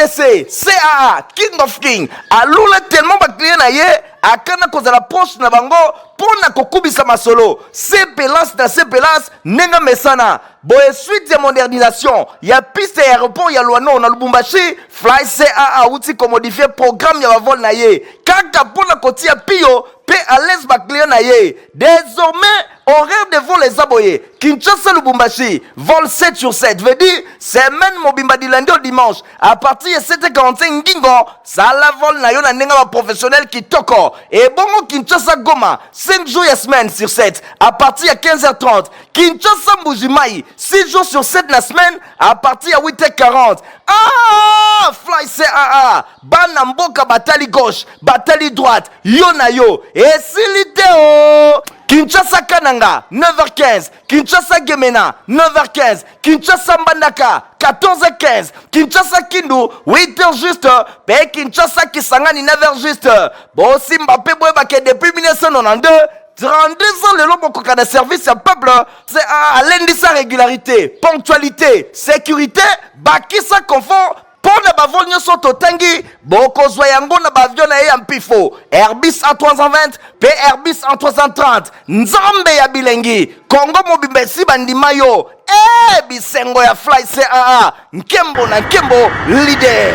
Rdc, CAA, King of King, alula tellement ba client na ye akana kozala proche na bango mpo na kokubisa masolo sepelance na sepelance ndenge mesana boye. Suite ya modernisation ya piste ya aéroport ya Luano na Lubumbashi, Fly CAA awuti komodifier programme ya bavol na ye kaka mpo na kotia pio mpe à l'aise baclient na ye. Désormais, horaire de vol eza boye: Kinshasa Lubumbashi, vol 7 sur 7, veut dire semaine mobimba, du lundi au dimanche, à partir ya 7h45 ngingo sala vol na yo na ndenge baprofessionnel kitoko. Ebongo Kinshasa Goma, 5 jours ya semaine sur 7, à partir ya 15h30. Kinshasa Mbujimai, 6 jours sur 7 na semaine, à partir ya 8h40. Ah, Fly CAA, bana mboka batali gauche, batali droite, yo na yo esili te o. Kinshasa Kananga, 9h15. Kinshasa Gemena, 9h15. Kinshasa Mbandaka, 14h15. Kinshasa Kindu, 8h juste mpe Kinshasa Kisangani, 9h juste. Bosimba mpe boyebake, depuis 1992, 32 ans lelo, bokoka na service ya peuple. C'est alendisa régularité, ponctualité, sécurité, bakisa confort. Mpo na bavol nyonso totangi, bokozwa yango na baavion na ye ya mpifo Airbus A320 mpe Airbus A330. Nzambe ya bilengi, Kongo mobimba esi bandima yo e bisengo ya Fly CAA, nkembo na nkembo, leader.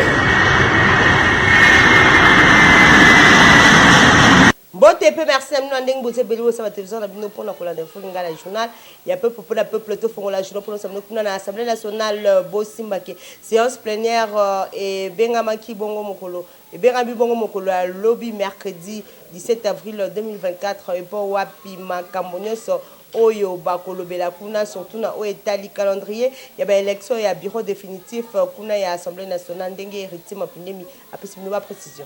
Mbote mpe merci na bino na ndenge boza ebele bosala télévision na bino mpona kolanda Info Lingala, journal ya peuple mpona peuple. Tofongola journal mpona osala bino kuna na Assemblée nationale. Bosimbake, séance plénière ebengamaki bongo mokolo, ebengami bongo mokolo ya lobi, mercredi 17 avril 2024, epo wapi makambo nyonso oyo bakolobela kuna, surtout na oyo etali calendrier ya baélection ya bureau définitif kuna ya Assemblée nationale. Ndenge Héritier Mapindemi apesi bino baprécision.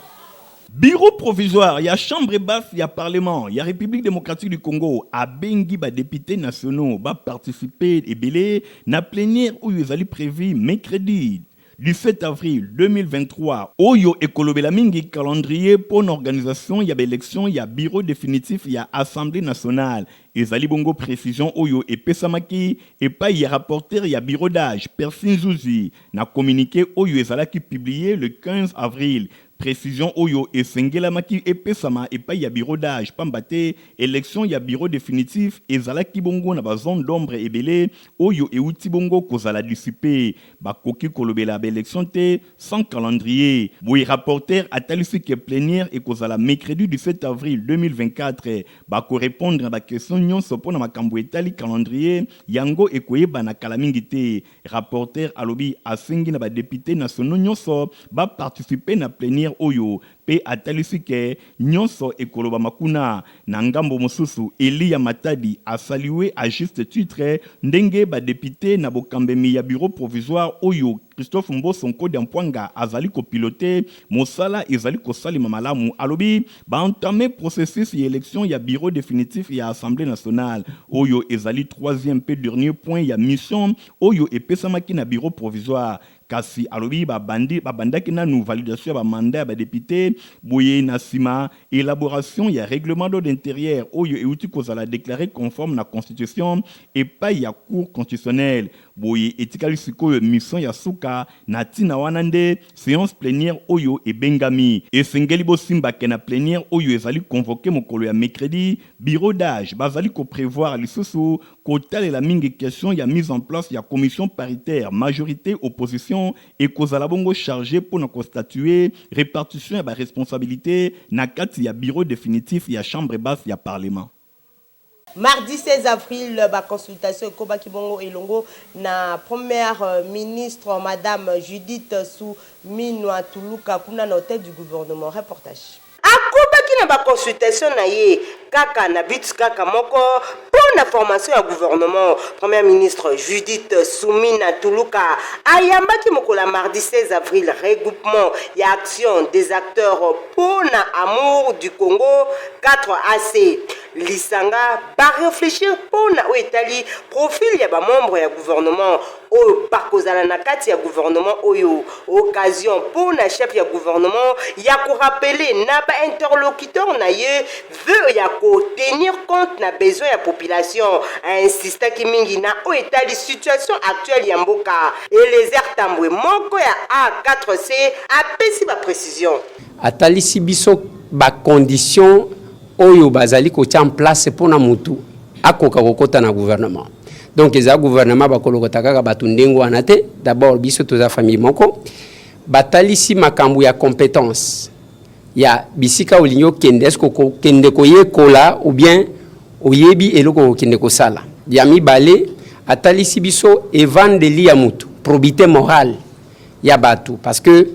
Bureau provisoire ya chambre basse ya parlement ya République démocratique du Congo abengi badéputés nationaux baparticiper ebele na plénière oyo ezali prévu mercredi 17 avril 2023, oyo ekolobela mingi calendrier mpo na organisation ya baélection ya bureau définitif ya Assemblée nationale. Ezali bongo précision oyo epesamaki epai ya rapporteur ya bureau d'âge, Persin Nzuzi, na communiqué oyo ezalaki publié le 15 avril. Précision oyo esengelamaki epesama epai ya bureau d'âge, pamba te élection ya bureau définitif ezalaki bongo na bazone d'ombre ebele oyo euti bongo kozala dissipé. Bakoki kolobela baélection te sans calendrier. Boye rapporteur atalisi ke plénière ekozala mercredi 17 avril 2024. Bakorépondre na baquestion nyonso mpo na makambo etali calendrier. Yango ekoyebana kala mingi te. Rapporteur alobi asengi na badéputés nationaux nyonso baparticiper na plénière oyo mpe atalisi ke nyonso ekolobama kuna. Na ngambo mosusu, Eliya Matadi asaluer à juste titre ndenge badéputés na bokambemi ya bureau provisoire oyo Christophe Mboso Nkodia Mpwanga azali kopiloter, mosala ezali kosalema malamu. Alobi baentamer processus ya élection ya bureau définitif ya Assemblée nationale, oyo ezali troisième mpe dernier point ya mission oyo epesamaki na bureau provisoire. Kasi alobi babandi babandaki nanu validation ya bamandat ya badéputés. Boye na nsima, élaboration ya règlement d'ordre intérieur oyo euti kozala déclaré conforme na constitution epai ya Cour constitutionnelle. Boye etikali sikoyo mission ya suka. Na ntina wana nde séance plénière oyo ebengami. Esengeli bosimbake, na plénière oyo ezali convoqué mokolo ya mercredi, bureau d'âge bazali koprévoir lisusu kotalela mingi question ya mise en place ya commission paritaire majorité opposition ekozala bongo chargé mpo na kostatuer répartition ya baresponsabilité na kati ya bureau définitif ya chambre basse ya parlement. Mardi 16 avril, baconsultation ekobaki bongo elongo na première ministre, madame Judith Suminwa Tuluka, kuna na hôtel du gouvernement. Reportage. Akobaki na baconsultation na ye kaka na but kaka moko mpo na formation ya gouvernement. Première ministre Judith Suminwa Tuluka ayambaki mokolo ya mardi 16 avril regroupement ya Action des acteurs mpo na amour du Congo, 4AC. Lisanga ba reflechir mpo na oyo etali profil ya ba membres ya gouvernement oyo bakozala na kati ya gouvernement oyo. Occasion mpo na chef ya gouvernement ya ko rappeler na ba interlocuteurs na ye vœux ya ko tenir compte na besoin ya population. A insistaki mingi na oyo etali situation actuelle ya mboka. Eliezer Tambwe, moko ya A4C, apesi ba precisions. Atalisi biso ba conditions oyo bazali kotia en place pona mutu akoka kokota na gouvernement. Donc eza gouvernement bakolokota kaka batu ndenge wana te. D'abord biso toza famille moko. Batalisi makambo ya competence ya bisika olingi okende, est-ce que okokende koyekola ou bien oyebi eloko okokende kosala. Ya mibale atalisi biso evandeli ya mutu, probite morale ya batu parce que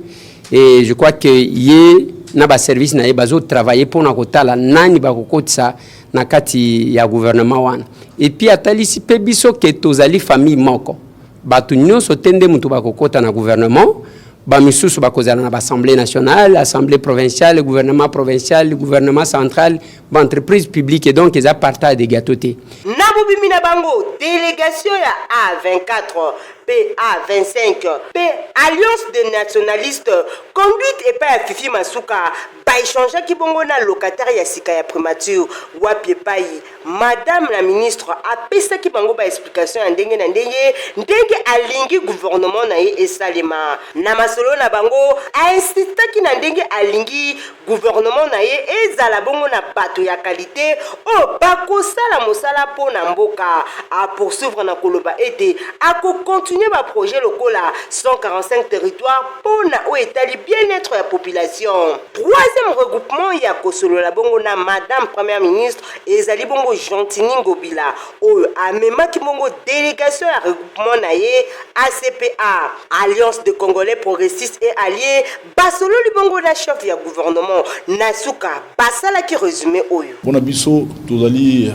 et je crois que ye na ba service na ye bazo travailler pona kotala nani bakokotisa na kati ya gouvernement wana. Et puis atalisi pe biso ke tozali famille moko, batu nyonso te nde mutu bakokota na gouvernement, ba misusu bakozala na ba assemblée nationale, assemblée provinciale, gouvernement provincial, gouvernement central, ba entreprise publique, donc eza partage de gâteau te. Na bobimi na bango, delegation ya A24 mpe A25 mpe Alliance des nationalistes conduite epai ya Fifi Masuka ba echangeaki bongo na locataire ya sika ya primature wapi epai madame la ministre apesaki bango ba explications ya ndenge na ndenge ndenge alingi gouvernement na ye esalema. Na masolo na bango, a insistaki na ndenge alingi Gouvernement na ye ezala bongo na bato ya qualite oyo bakosala mosala mpo na mboka. A poursuivre na koloba ete ako continuer ba projets lokola 145 territoires mpo na oyo etali bien-etre ya population. Troisième regroupement ya kosolola bongo na Madame Première ministre ezali bongo Gentiny Ngobila oyo amemaki bongo delegation ya regroupement na ye ACPA, Alliance des Congolais Progressistes et Allies, Basololi bongo na chef ya gouvernement na suka basalaki resume oyo. Pona biso tozali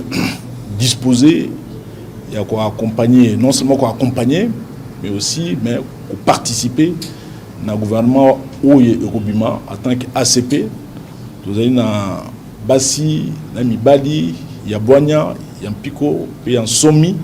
disposer ya ko accompagner, non seulement ko accompagner mais aussi mais ko participer na gouvernement oyo ekobima en tant que ACP. Tozali na basi na mibali ya bwanya ya mpiko pe ya nsomi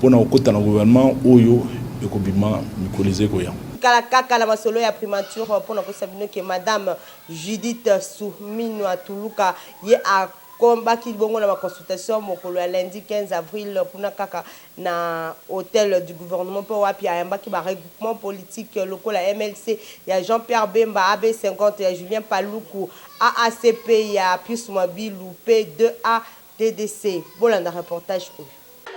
pona kokota na gouvernement oyo ekobima mikolo ezali koya. Kala kaka na masolo ya primature mpo na koyebisa bino ke madame Judith Suminwa Tuluka ye akombaki bongo na ba consultation mokolo ya lundi 15 avril kuna kaka na hotel du gouvernement mpe wapi ayambaki ba regroupement politique lokola MLC ya Jean-Pierre Bemba, AB 50 ya Julien Paluku, AACP ya Pius Muabilu mpe 2A TDC. Bolanda reportage oyo.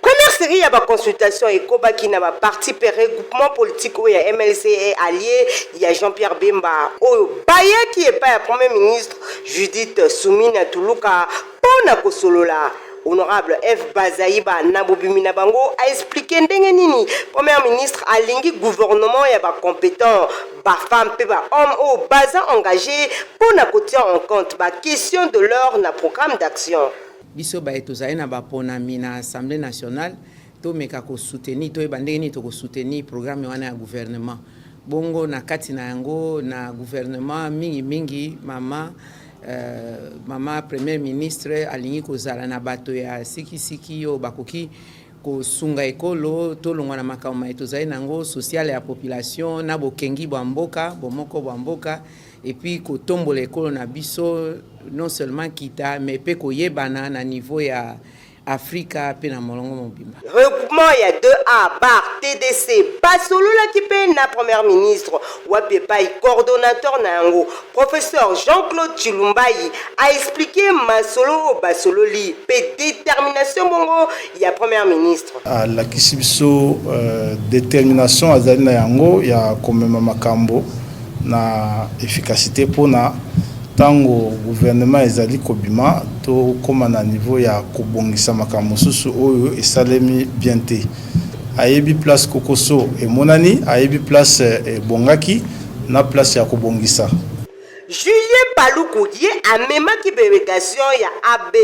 Première serie ya ba consultations ekobaki na ba partis mpe regroupements politiques oyo ya MLC et allies ya Jean-Pierre Bemba oyo bayaki epai ya Premier ministre Judith Suminwa Tuluka mpo na kosolola. Honorable Eve Bazaiba na bobimi na bango a expliquer ndenge nini Premier ministre alingi gouvernement ya ba competents, ba femmes mpe ba hommes oyo baza engages mpo na kotia en compte ba questions de l'heure na programme d'action. Biso baye tozali na baponami na Assemblee nationale, tomeka ko soutenir, toyeba ndenge nini toko soutenir programme wana ya gouvernement. Bongo na kati na yango na gouvernement mingi mingi mama mama première ministre alingi kozala na bato ya siki siki oyo bakoki kosunga ekolo tolongwa na makambo maye tozali na yango sociale ya population na bokengi bwa mboka, bomoko bwa mboka et puis kotombola ekolo na biso non seulement kita mais pe koyebana na niveau ya Afrika pe na molongo mobimba. Regroupement ya 2A bar TDC basololaki pe na Première ministre wapi epayi coordonnateur na yango Professeur Jean-Claude Tshilumbayi a expliquer masolo oyo basololi pe determination bongo ya Première ministre. Alakisi biso determination azali na yango ya komema makambo na efficacite pona tango gouvernement ezali kobima tokoma na niveau ya kobongisa makambo mosusu oyo esalemi bien te. Ayebi place kokoso emonani, ayebi place ebongaki na place ya kobongisa. Julien Paluku ye amemaki delegation ya AB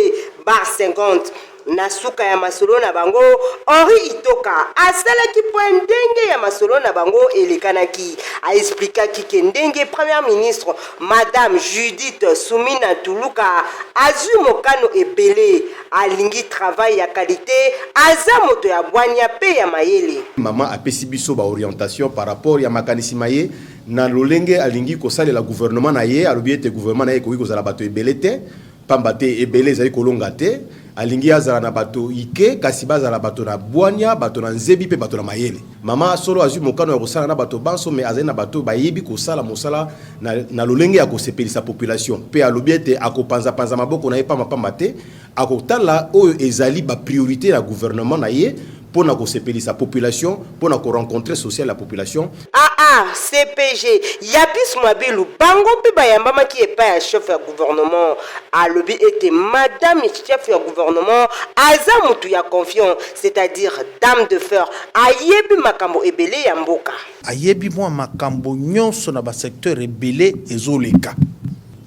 bar 50. Na suka ya masolo na bango, Henri Itoka asalaki point ndenge ya masolo na bango elekanaki. A explikaki ke ndenge Première ministre Madame Judith Sumina Tuluka azui mokano ebele, alingi travail ya qualite, aza moto ya bwania pe ya mayele. Mama apesi biso ba orientations par rapport ya makanisi ma ye na lolenge alingi kosalela gouvernement na ye. Alobi ete gouvernement na ye ekoki kozala bato ebele te, pamba te ebele ezali kolonga te. Alingi azala na bato ike, kasi bazala bato na bwanya, bato na nzebi mpe bato na mayele. Mama solo azwi mokano ya kosala na bato banso, mais azali na bato oyo bayebi kosala mosala na, na lolenge ya kosepelisa population. Mpe alobi ete akopanza-panza maboko na ye pamba-pamba te, akotala oyo ezali ba priorites ya gouvernement na ye mpo na kosepelisa population, mpo na ko rencontrer social ya population. AA, CPG, Yapis Muabilu bango mpe bayambamaki epai ya chef ya gouvernement. Alobi ete madame chef ya gouvernement aza mutu ya confiance, c'est-à-dire dame de fer, ayebi makambo ebele ya mboka. Ayebi mwa makambo nyonso na ba secteurs ebele ezoleka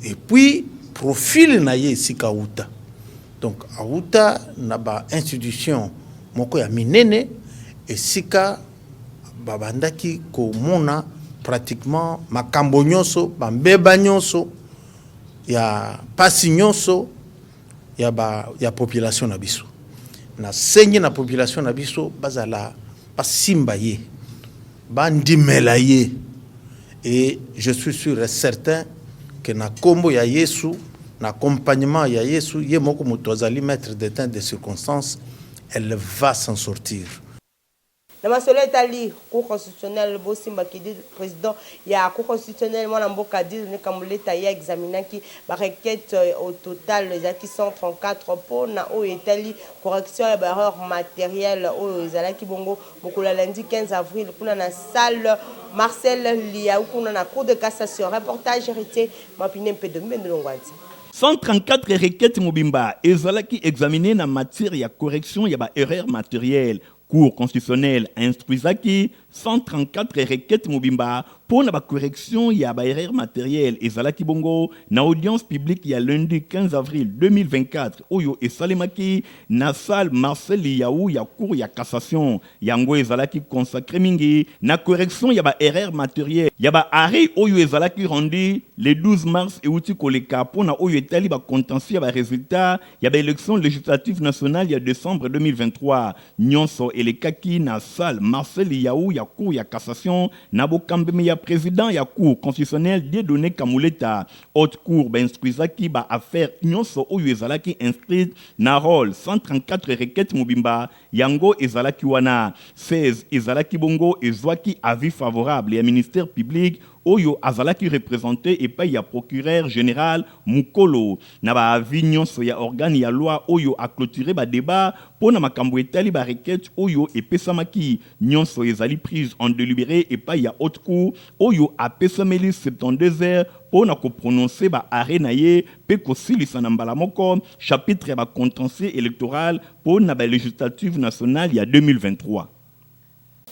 et puis profil na ye esika awuta. Donc awuta na ba institutions moko ya minene esika babandaki komona pratiquement makambo nyonso, ba mbeba nyonso ya pasi nyonso ya ba ya population na biso. Nasengi na population na biso bazala basimba ye, bandimela ye et je suis sur et certain que na kombo ya Yesu, na accompagnement ya Yesu, ye moko moto azali maître de temps de circonstances, elle va s'en sortir. Na masolo etali Cour constitutionnelle, bosimba que president ya Cour constitutionnelle mwana mboka Dieudonne Kamuleta ye a examinaki ba requetes au total ezalaki 134 mpo na oyo etali correction ya ba erreurs materielles oyo ezalaki bongo mokolo ya lundi 15 avril kuna na salle Marcel Liaou kuna na Cour de cassation. Reportage Heritier Mapine mpe Domi Bendelo Ngwanza. 134 requetes mobimba ezalaki examiner na matière ya correction ya ba erreurs materielles. Cour constitutionnelle instruisaki 134 requetes mobimba mpo na ba corrections ya ba erreurs materielles. Ezalaki bongo na audience publique ya lundi 15 avril 2024 oyo esalemaki na salle Marcel Liyau ya Cour ya cassation. Yango ezalaki consacre mingi na correction ya ba erreurs materielles ya ba arrets oyo ezalaki rendu le 12 mars ewuti koleka mpo na oyo etali ba contentieux ya ba resultats ya ba elections legislatives nationales ya decembre 2023. Nionso elekaki na salle Marcel Liyau ya Cour ya cassation na bokambemi ya president ya Cour constitutionnelle Dieudonne Kamuleta. Haute Cour ba instruisaki ba affaires nionso oyo ezalaki inscrites na role 134 requetes mobimba yango ezalaki wana. 16 ezalaki bongo ezwaki avis favorable ya ministère public oyo azalaki representer epayi ya procureur general mukolo na ba avis nionso ya organe ya loi oyo a cloturer ba debats mpo na makambo etali ba requetes oyo epesamaki nionso ezali prise en delibere epayi ya Haute Cour oyo apesameli 72 heures mpo na ko prononcer ba arrets na ye mpe kosilisa na mbala moko chapitre ya ba contentieux electoral mpo na ba legislatives nationales ya 2023.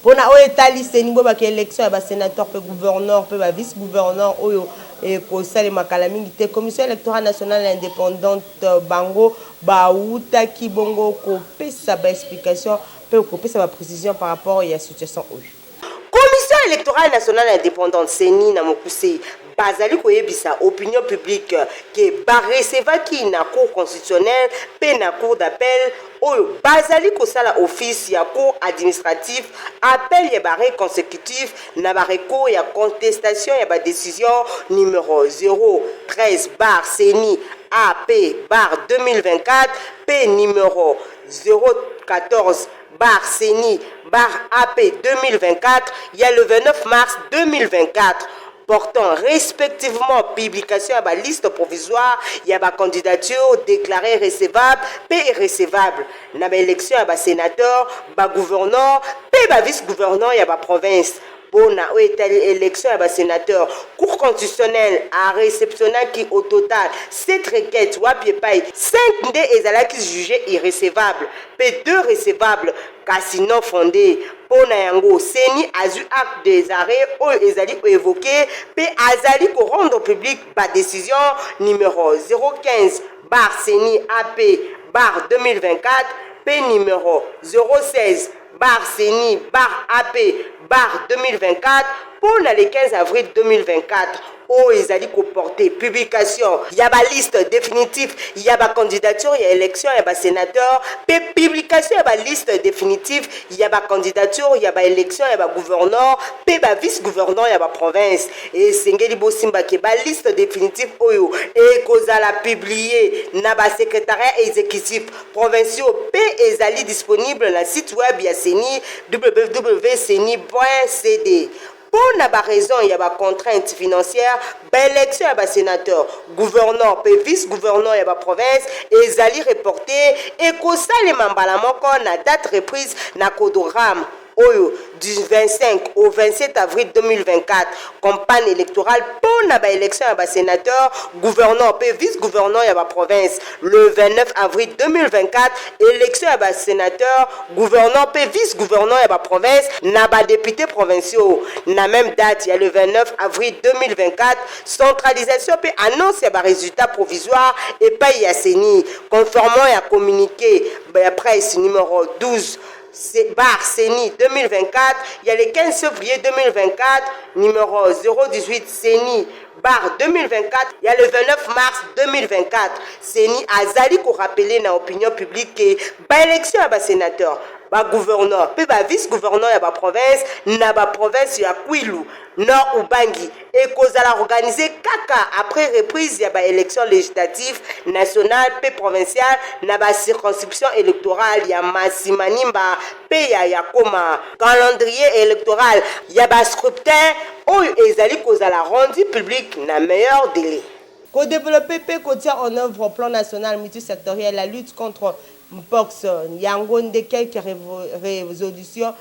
Mpo na oyo etali ceni, boyebaka election ya ba senateurs mpe gouverneurs mpe ba vice-gouverneurs oyo ekosalema kala mingi te. Commission electorale nationale independante bango bawutaki bongo kopesa ba explications mpe kopesa ba precisions par rapport ya situation oyo. Commission electorale nationale independante, ceni na mokuse, bazali koyebisa opinion publique que ba recevaki na Cour constitutionnelle mpe na Cour d'appel oyo bazali kosala office ya Cour administrative appel ya ba arrets consecutifs na ba recours ya contestation ya ba decisions numero 013 barre ceni AP barre 2024 mpe numero 014 barre ceni barre AP 2024 ya le 29 mars 2024 portant respectivement publication ya ba listes provisoires ya ba candidatures declarees recevables mpe irrecevables na ba elections ya ba senateurs, ba gouverneurs mpe ba vice-gouverneurs ya ba provinces. Mpo na oyo etali election ya ba senateurs, Cour constitutionnelle a receptionnaki au total sept requetes wapi epayi cinq nde ezalaki jugees irrecevables mpe deux recevables kasi non fondees. Mpo na yango, ceni azwi acte des arrets oyo ezali ko evoquer mpe azali ko rendre public ba decisions numero 015 barre ceni AP. barre 2024 mpe numero 016 barre ceni barre ap barre 2024 mpo na le 15 avril 2024 oyo ezali koporte publication ya baliste définitive ya bacandidature ya élection ya basénateur mpe publication ya baliste définitive ya bacandidature ya baélection ya bagouverneur mpe bavice-gouverneur ya baprovince. Esengeli bosimba ke baliste définitive oyo ekozala publié na basecrétariat exécutif provinciaux mpe ezali disponible na site web ya CENI, www.ceni.cd. Mpo na baraison ya bacontrainte financière, baélection ya basénateur, gouverneur mpe vice-gouverneur ya baprovince ezali reporté. Ekosalema mbala moko na date reprise na chronogramme oyo du 25 au 27 avril 2024, campagne électorale mpo na baélection ya basénateur, gouverneur mpe vice-gouverneur ya baprovince, le 29 avril 2024, élection ya basénateur, gouverneur mpe vice-gouverneur ya baprovince na badéputé provinciaux. Na même date ya le 29 avril 2024, centralisation mpe annonce ya barésultat provisoire epai ya CENI, conformément ya communiqué ya presse numéro 12 barre CENI 2024, il y a le 15 février 2024, numéro 018 CENI barre 2024, il y a le 29 mars 2024. CENI azali korappeler na opinion publique ke baélection ya basénateur, bagouverneur mpe bavice-gouverneur ya baprovince na baprovince ya Kwilu, Nord Ubangi ekozala organisé kaka après reprise ya baélection législative nationale mpe provinciale na bacirconscription électorale ya Masimanimba mpe ya Yakoma. Calendrier électoral ya bascrutin oyo ezali kozala rendu public na meilleur délai. Kodévelopper mpe kotia en œuvre plan national multisectoriel la lutte contre mpox, yango nde quelques résolutions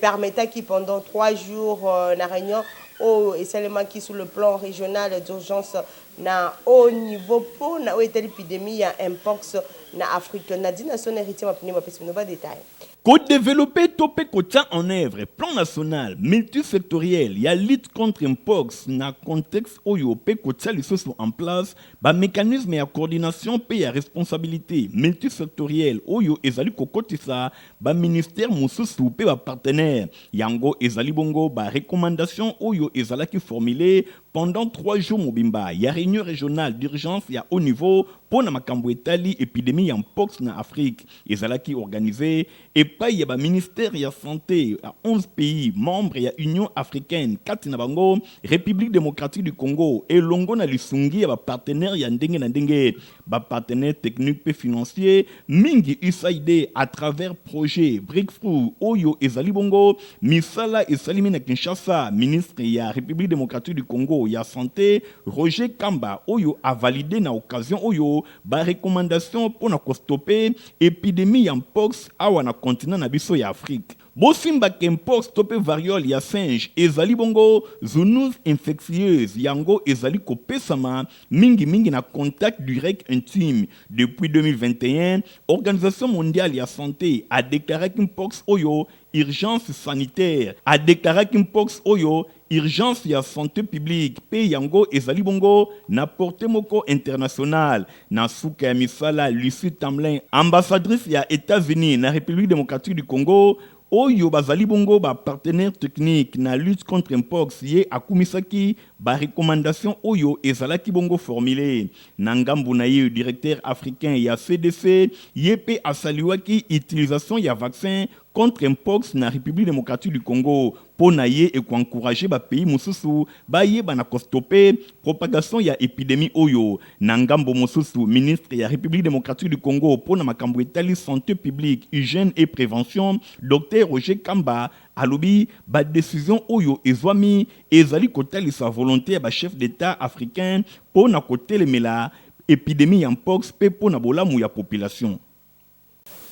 permettaki pendant 3 jours na réunion oyo esalemaki sur le plan régional d'urgence na haut niveau mpo na oyo etali épidémie ya mpox na Afrique. Nadine Son Héritier Mapine bapesi bino badetail. Kodévelopper to mpe kotia en œuvre plan national multisectoriel ya lutte contre mpox na contexte oyo mpe kotia lisusu en place bamécanisme ya coordination mpe ya responsabilité multisectorielle oyo ezali kokotisa baministère mosusu mpe bapartenaire, yango ezali bongo barecommandation oyo ezalaki formulé pendant 3 jours mobimba ya réunion régionale d'urgence ya haut niveau mpo na makambo etali épidémie ya mpox na Afrique. Ezalaki organisé epai ya baministère ya santé ya 11 pays membres ya Union africaine, kati na bango République démocratique du Congo, elongo na lisungi ya bapartenaire ya ndenge na ndenge, bapartenaire technique mpe financier mingi, USAID à travers projet Breakthrough oyo ezali bongo misala esalimi na Kinshasa. Ministre ya République démocratique du Congo ya santé, Roger Kamba, oyo avalidé na occasion oyo barecommandation mpo na kostopper épidémie ya mpox awa na continent na biso ya Afrique. Bosimbaka mpox to mpe variole ya singe ezali bongo zoonose infectieuse. Yango ezali kopesama mingimingi na contact direct intime. Depuis 2021, Organisation mondiale ya santé adéclaraki mpox oyo urgence sanitaire, adéclaraki mpox oyo urgence ya santé publique, mpe yango ezali bongo na portée moko internationale. Na suka ya misala, Lucy Tamlin, ambassadrice ya États-Unis na République démocratique du Congo, oyo bazali bongo bapartenaire technique na lutte contre mpox, ye akumisaki barecommandation oyo ezalaki bongo formulé. Na ngambu na ye, directeur africain ya CDC, ye mpe asaluaki utilisation ya vaccin contre mpox na République démocratique du Congo. Mpo na ye, ekoencourager bapays mosusu bayeba na kostopper propagation ya épidémie oyo. Na ngambo mosusu, ministre ya République démocratique du Congo mpo na makambo etali santé publique, hygiène et prévention, Dr Roger Kamba, alobi badécision oyo ezwami ezali kotalisa volonté ya bachef d'État africain mpo na kotelemela épidémie ya mpox mpe mpo na bolamu ya population.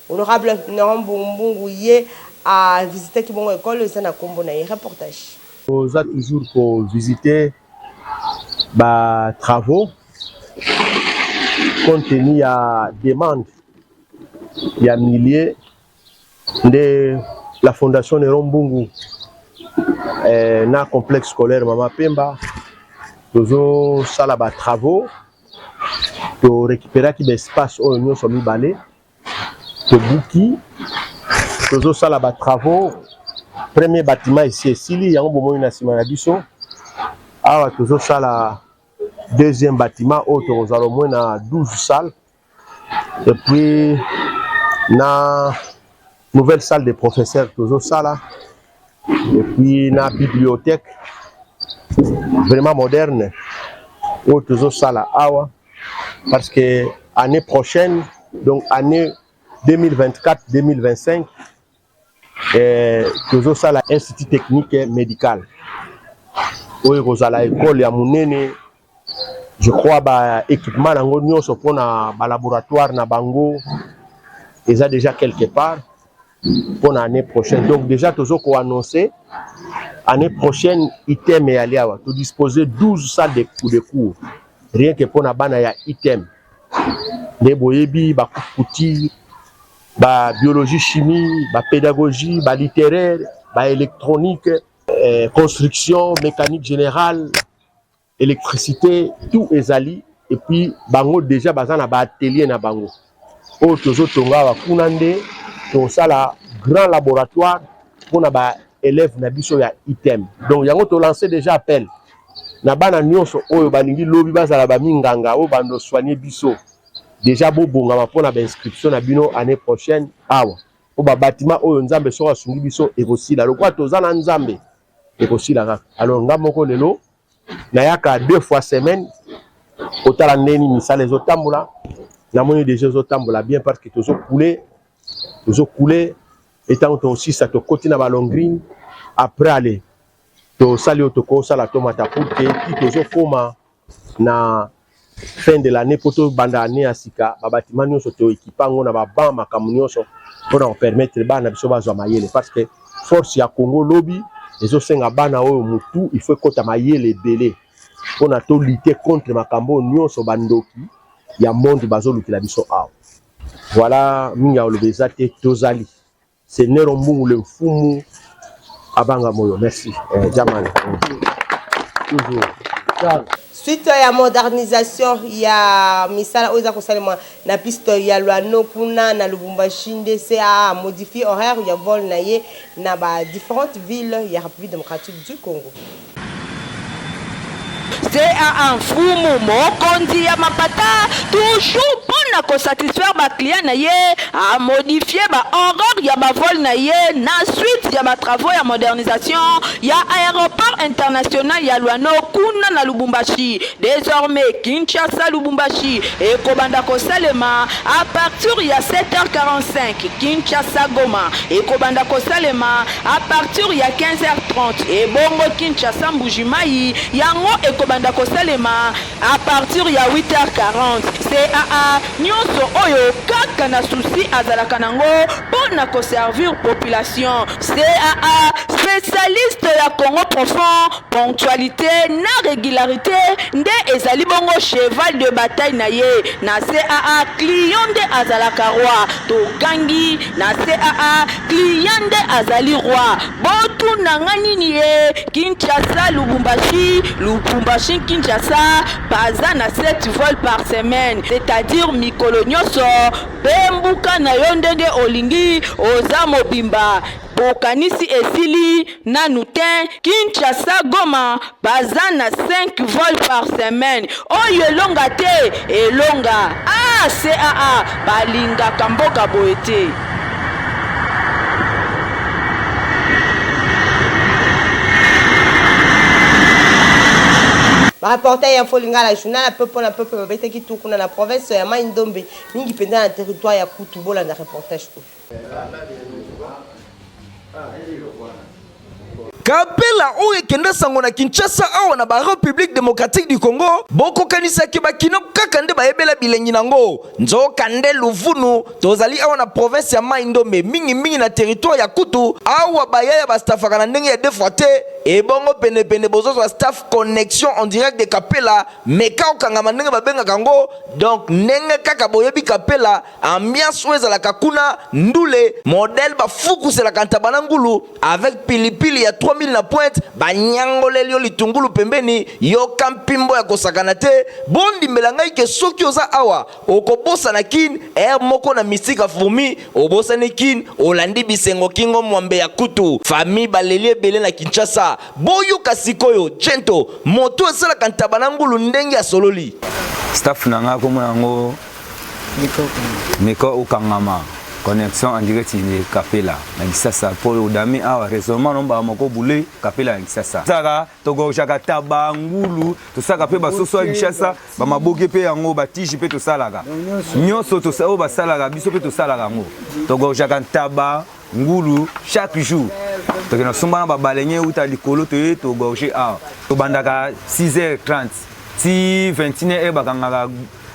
Honorable Néron Mbungu, ye avisitaki bongo ekole eza na nkombo na ye. Reportage. Toza toujours kovisite batravaux compte tenu ya demande ya milieu nde la Fondation Néron Mbungu na complexe scolaire Mama Pemba tozosala batravaux. To recuperaki ba espace oyo nyonso mibale, tobuki, tozosala ba travaux. Premier bâtiment esi esili, yango bomoni na nsima na biso awa. Tozosala deuxième bâtiment oyo tokozala au moins na 12 salles et puis na nouvelle salle de professeurs tozosala, et puis na bibliothèque vraiment moderne oyo tozosala awa, parce que année prochaine, donc année 2024-2025, tozosala institut technique médical oyo ekozala école ya monene. Je crois ba équipement nango nyonso mpona balaboratoire na bango eza déjà quelque part mpona année prochaine. Donc déjà tozo koannonce année prochaine ITM eyali awa, todispose 12 salles de cours rien que mpona bana ya ITM. Nde boyebi bacoupe-couture, babiologie, chimie, bapédagogie, balittéraire, baélectronique, construction, mécanique générale, électricité, tout ezali. Et puis bango déjà baza na baatelier na bango oyo tozotonga awa. Kuna nde tosala grand laboratoire mpona baélève na biso ya ITM. Donc yango tolance déjà appel na bana nyonso oyo balingi lobi bazala baminganga oyo bando soigne biso. Déjà bobongama mpona bainscription na bino année prochaine awa, po babatima oyo, Nzambe soki asungi biso, ekosila. Lokola toza na Nzambe, ekosila kaka. Alors nga moko lelo nayaka deux fois semaine kotala ndeni misala ezotambola. Namoni déjà ezotambola bien parce que tozokule, tozokule. Etango tosisa, tokoti na balongrine. Après, ale tosali oyo tokosala, tomata pour que ti tozokóma na fin de l'année, mpo tobanda année ya sika, babatima nyonso toekipa yango na baban, makambo nyonso mpona kopermettre bana biso bazwa mayele, parce que force ya Congo lobi ezosenga bana oyo motu il faut ekɔta mayele ebele mpona tolutter contre makambo oyo nyonso bandoki ya monde bazolukela biso awa. Voilà, mingi ya koloba eza te. Tozali, c'est Nero Mbungu, le mfumu abanga moyo. Merci, jamani, toujours. Suite ya modernisation ya misala oyo eza kosalema na piste ya Luano kuna na Lubumbashi, nde CAA modifie horaire ya vol na ye na ba différentes villes ya République démocratique du Congo. CAA, mfumu mokonzi ya mapata, toujours mpo na kosatisfaire baclient na ye, amodifie bahoraire ya bavol na ye na suite ya batravaux ya modernisation ya aéroport international ya Luano kuna na Lubumbashi. Désormais, Kinshasa Lubumbashi ekobanda kosalema à partir ya 7h45, Kinshasa Goma ekobanda kosalema à partir ya 15h30, ebongo Kinshasa Mbujimai yango ekobanda kosalema à partir ya 8h40. CAA, nyonso oyo kaka na souci azalaka nango mpo na koservir population. CAA, spécialiste ya Congo profond, ponctualité na régularité nde ezali bongo cheval de bataille na ye. Na CAA, client nde azalaka roi. Tokangi na CAA, client nde azali roi. Botunanga nini ye? Kinshasa Lubumbashi, Lubumbashi Kinshasa, baza na 7 vols par semaine, c'est-à-dire mikolo nyonso mpe mbuka na yo ndenge olingi, oza mobimba. Bokanisi esili nanu te. Kinshasa Goma baza na 5 vols par semaine. Oyo elonga te, elonga. A CAA balingaka mboka boye te. Bareporter ya Info Lingala, journal ya peuple na peuple, babetaki tour kuna na province ya Mai Ndombe, mingi mpenza na territoire ya Kutu. Bolanda reportage oyo. Kapela oyo ekende sango na Kinshasa awa na barépublique démocratique du Congo, bokokanisaki bakino kaka nde bayebela bilengi nango, nzoka nde luvunu. Tozali awa na province ya Mai Ndombe, mingimingi na territoire ya Kutu. Awa bayaya bastafaka na ndenge ya deux fois te. Ebongo penepene bozozwa staff connexion en direct de Kapela, meka okangama ndenge babengaka yango. Donc ndenge kaka boyebi Kapela, ambiance oyo ezalaka kuna, ndule, modèle bafukuselaka ntaba na ngulu avec pilipili ya 3000 na pointe, banyangoleli yo litungulu pembeni, yoka mpimbo ya kosakana te. Bondimbela ngai ke soki oza awa okobosana Kin heure moko na mystique ya fourmi, obosani Kin, olandi bisengo kingo mwambe ya kutu famille baleli ebele na Kinshasa. Boyoka sikoyo Gento moto esalaka ntaba na ngulu ndenge asololi. Staff na nga kombo na yango Meko okangama connexion en direct de Kapela na Kisasa po odami awa raisonnement no mbala moko boule Kapela na Kisasa. Saka togorjaka taba ngulu tosalaka mpe basoso ya Kinshasa bamaboke mpe yango batije mpe tosalaka nyonso oyo basalaka biso mpe tosalaka yango togorjaka ntaba ngulu chaque jour tokenda somba na babalenge euta likolo toye togorge awa tobandaka 6h30 ti 21h bakangaka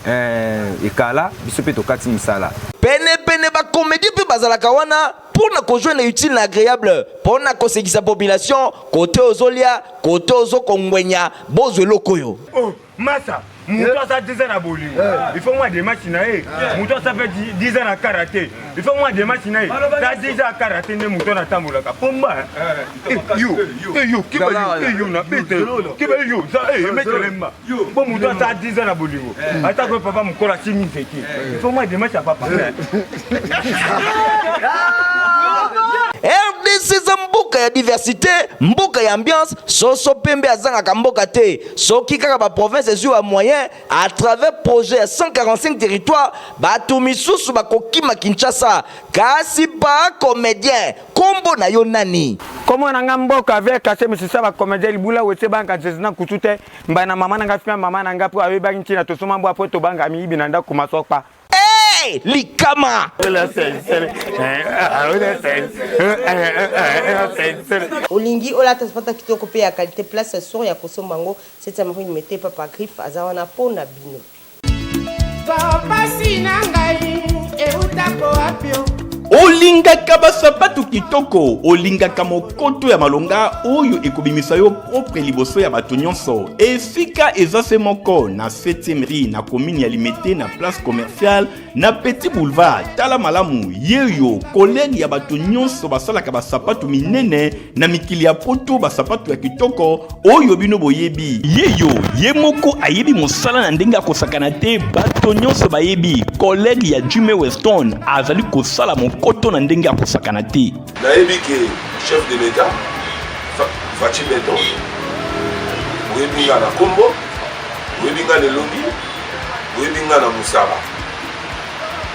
eh, ekala biso mpe tokati mosala penepene bakomedie mpe bazalaka wana mpo na kojoindre utile na agreable mpo na kosekisa population kote ozolia kote ozokongwenya bozwa eloko oyo. Oh, masa moto aza 10 ans na bolingo il faut mwa démarche na ye moto aza mpe 10 ans na karate il faut mwa démarche na ye ta 10 ans ya karate nde moto wana atambolaka pomba yo yo keba yo yo na bete keba yo za emetelemba po moto aza 10 ans na bolingo ata ko papa mokolo asimi nzete il faut mwa démarche ya papa. Rdc eza mboka ya diversite, mboka ya ambiance, soso pembe azangaka mboka te. Soki kaka ba province ezwi ba moyen à travers projet ya 145 territoires, bato misusu bakokima Kinshasa. Kasi ba comedien, kombo na yo nani? Kombo na nga mboka avec kase misisa ba comedien libula wese banka nzezi na kutu te mba na mama na nga fika mama na nga po ayebaki ntina tosoma mbwa po tobanga miyibi na ndako masokpa. Hey, likama. Olingi olata sapata kitoko pe ya qualite place sur ya kosomba yango 7e rue Limete papa griffe aza wana po na bino. Pasi na ngai eutako wapi o? Olingaka basapatu kitoko, olingaka mokoto ya malonga oyo ekobimisa yo propre liboso ya bato nyonso. Esika eza se moko na 7e rue na commune ya Limete na place commerciale na Petit Boulevard. Tala malamu, yeyo collègue ya bato nyonso basalaka basapatu minene na mikili ya poto, basapatu ya kitoko oyo bino boyebi. Yeyo ye moko ayebi mosala na ndenge ya kosakana te, bato nyonso bayebi collègue ya Jimmy Weston azali kosala mokoto na ndenge ya kosakana te. Nayebi ke chef de l'Etat Fatshi Beton, oyebi nga na kombo, oyebi nga na elongi, oyebi nga na mosala.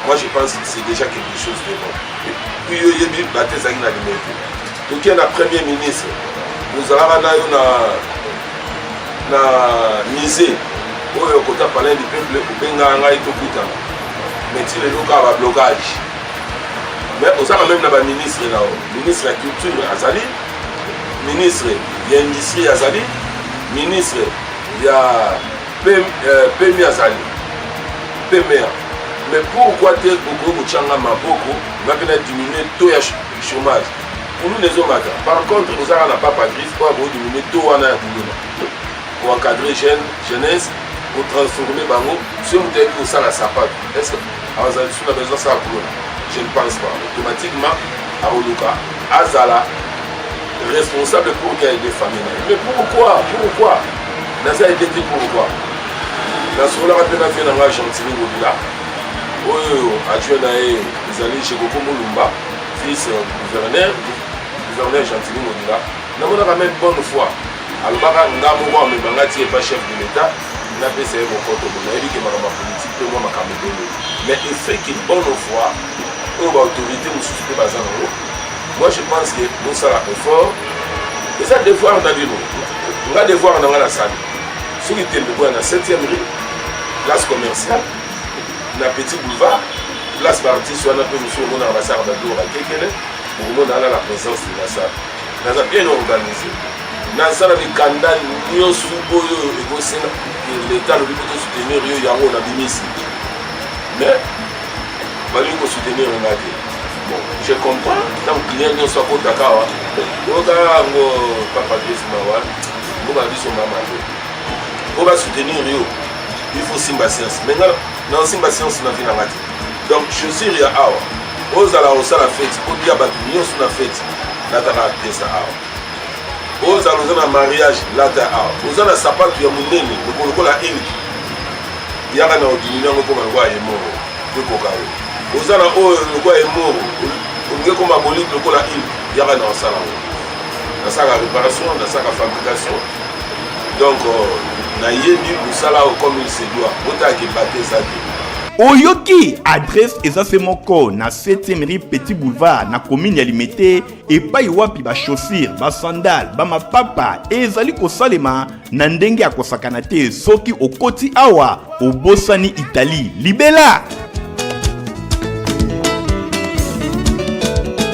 Moi je pense que c'est déjà quelque chose de bon. Et puis yo oyebi bato ezalaki na Limete. Toke na premier ministre, ozalaka na yo na na musée oyo kota palais du peuple, obengaka ngai tokutana, mais ti lelo kaka ba blocage. Mais oza quand même na ba ministre na yo, ministre ya culture azali, ministre ya industrie azali, ministre ya PMI azali, PMA. Mais pourquoi te okoki kotya nga maboko nga mpe na diminuer taux ya chômage? Kuluna ezomata. Par contre ozaka na papa griffe oyo akoki diminuer taux wana ya kuluna, koencadre jeune jeunesse, kotransforme bango. Soki moto ayebi kosala sapato, est ce que azala lisusu na besoin asala kuluna? Je ne pense pas. Automatiquement akoluka azala responsable pour qu'il aide famille na ye. Mais pourquoi, pourquoi naza aide te? Pourquoi? Nasololaka mpe na vie na ngai Gentini Ngobila, oyo adjoint na ye ezali Jekoko Mulumba, vice gouverneur, gouverneur Gentini Ngobila. Namonaka même bonne foi, alobaka nga moko amema nga ti epa chef de l'Etat, napesa ye mokoto. Bo nayebi ke makambo ya politike mpe mwa makambo ebele, mais effet ke bonne foi oyo baautorité mosusu mpe baza nango, moi je pense que bosala effort, eza devoir na bino. Nga devoir na nga nasali, soki tembe boya na 7e rue, place commerciale na Petit Boulevard, place baartiste wana mpe mosusu omonaka basalaka babiloko bakekele, bokomona wana la présence de la salle. Naza bien organisé, naza na mikanda nyonso oyo ekosenga leta alobi mpo tosoutenir yo, yango nabimisi, mais balingi kosoutenir nga te. Bon, je comprends, ntango client nyonso akotaka awa, oyoka yango papa Grace mawa, mboka na biso mama te. Po ba soutenir yo, il faut simba science. Mais nga na simba science na vie na nga te. Donc chaussure ya awa, ozala osala feti, odia bato nyonso na feti, lataka pièce awa. Ozala oza na mariage, lata awa. Oza na sapatu ya monene, lokola eliki. Yaka na odimini yango ekoma lokola ye moko, ekoka yo. Oza na oyo lokola ye moko, olingi ekoma bolide lokola ile, yaka na osala yango. Nasalaka réparation, nasalaka fabrication. Donc euh, nayebi mosala oyo comme il se doit. Botalaka ebate eza te. Oyoki adresse eza se moko na 7e rue Petit Boulevard na commune ya Limete epai wapi ba chaussures, ba sandales, ba mapapa ezali kosalema na ndenge ya kosakana te. Soki okoti awa obosani Italie libela.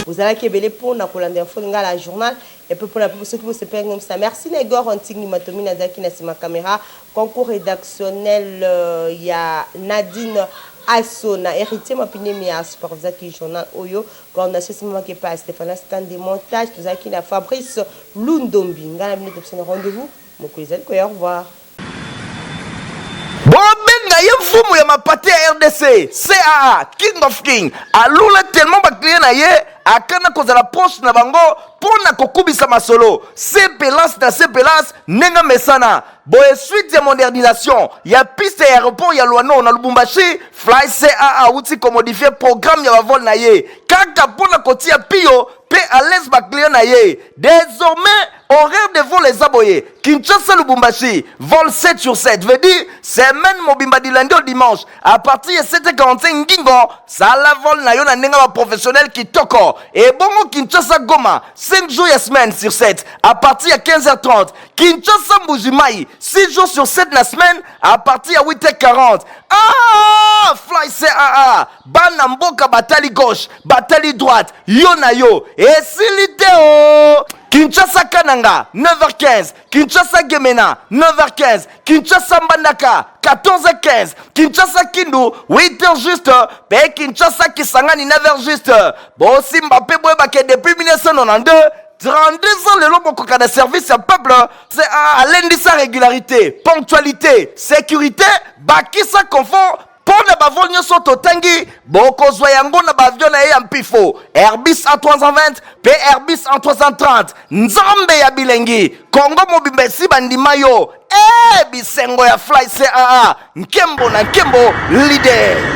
Bozalaki ebele mpo na kolanda info lingala journal et puis mpona mpe soki bosepelaki na bisa merci na Igor Ntingi Matomi nazalaki na nsima camera concours rédactionnel euh, ya Nadine Asso na Héritier Mapinemi ya supervisaki journal oyo coordination esimamaki epai ya Stephanas Kande montage tozalaki na Fabrice Lundombi ngai na bino topesana rendez-vous mokolo ezali koya au revoir. Bobenga ye mfumu ya mapate ya rdc caa king of king alula tellement baclient na ye akana kozala proche na bango mpo na kokubisa masolo sepelance na sepelance ndenge amesana boye suite ya modernisation ya piste ya aéroport ya luano na lubumbashi fly caa awuti komodifie programme ya bavol na ye kaka mpo na kotia piyo mpe à l'aise baclient na ye désormais Horaire de vol eza boye, Kinshasa Lubumbashi, vol 7 sur 7, veut dire semaine mobimba du lundi au dimanche à partir ya 7h45 ngingo sala vol na yo na ndenge ba professionnel kitoko. Ebongo Kinshasa Goma 5 jours ya semaine sur 7 à partir ya 15h30, Kinshasa Mbuji-Mayi 6 jours sur 7 na semaine à partir ya 8h40. Ah, Fly CAA bana mboka batali gauche batali droite yo na yo esili te o Kinshasa Kananga 9h15, Kinshasa Gemena 9h15, Kinshasa Mbandaka 14h15, Kinshasa Kindu 8h juste, pe Kinshasa Kisangani 9h juste. Bosimba pe boyebake depuis 1992 32 ans lelo bokoka na service ya peuple c'est alendisa régularité ponctualité sécurité bakisa confort Mpo na bavol nyonso totangi, bokozwa yango na baavion na ye ya mpifo Airbus A320 mpe Airbus A330. Nzambe ya bilengi, Congo mobimba esi bandima yo. Ee, bisengo ya Fly CAA, nkembo na nkembo, leader.